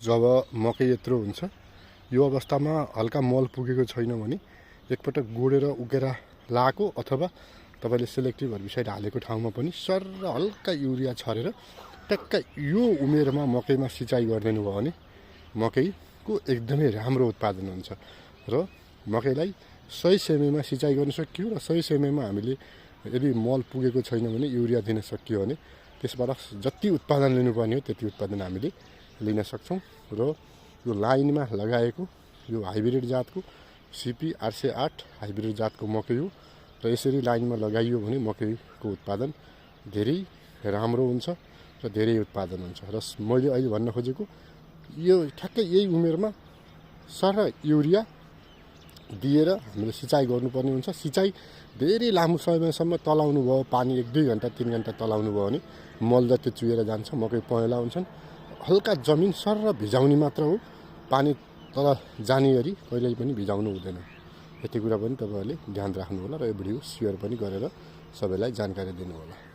जब मकै यत्रो हुन्छ यो अवस्थामा हल्का मल पुगेको छैन भने एकपटक गोडेर उकेर लाएको अथवा तपाईँले सेलेक्टिभ हर्बिसाइड हालेको ठाउँमा पनि सर हल्का युरिया छरेर ट्याक्क यो उमेरमा मकैमा सिँचाइ गरिदिनु भयो भने मकैको एकदमै राम्रो उत्पादन हुन्छ र मकैलाई 100 सेमीमा सिँचाइ गर्न सकियो र 100 सेमीमा हामीले यदि मल पुगेको छैन भने युरिया दिन सकियो भने त्यसबाट जति उत्पादन लिनुपर्ने हो त्यति उत्पादन हामीले लिन सक्छौँ र यो लाइनमा लगाएको यो हाइब्रिड जातको सिपी 808 हाइब्रिड जातको मकै हो र यसरी लाइनमा लगाइयो भने मकैको उत्पादन धेरै राम्रो हुन्छ र धेरै उत्पादन हुन्छ र मैले अहिले भन्न खोजेको यो ठ्याक्कै यही उमेरमा सर युरिया दिएर हामीले सिँचाइ गर्नुपर्ने हुन्छ। सिँचाइ धेरै लामो समयसम्म तलाउनु भयो, पानी 1-2 घन्टा 3 घन्टा तलाउनु भयो भने मल जति चुहेर जान्छ, मकै पहेँला हुन्छन्। हल्का जमिन सर भिजाउने मात्र हो, पानी तल जाने गरी कहिल्यै पनि भिजाउनु हुँदैन। यति कुरा पनि तपाईँहरूले ध्यान राख्नु होला र यो भिडियो सेयर पनि गरेर सबैलाई जानकारी दिनु होला।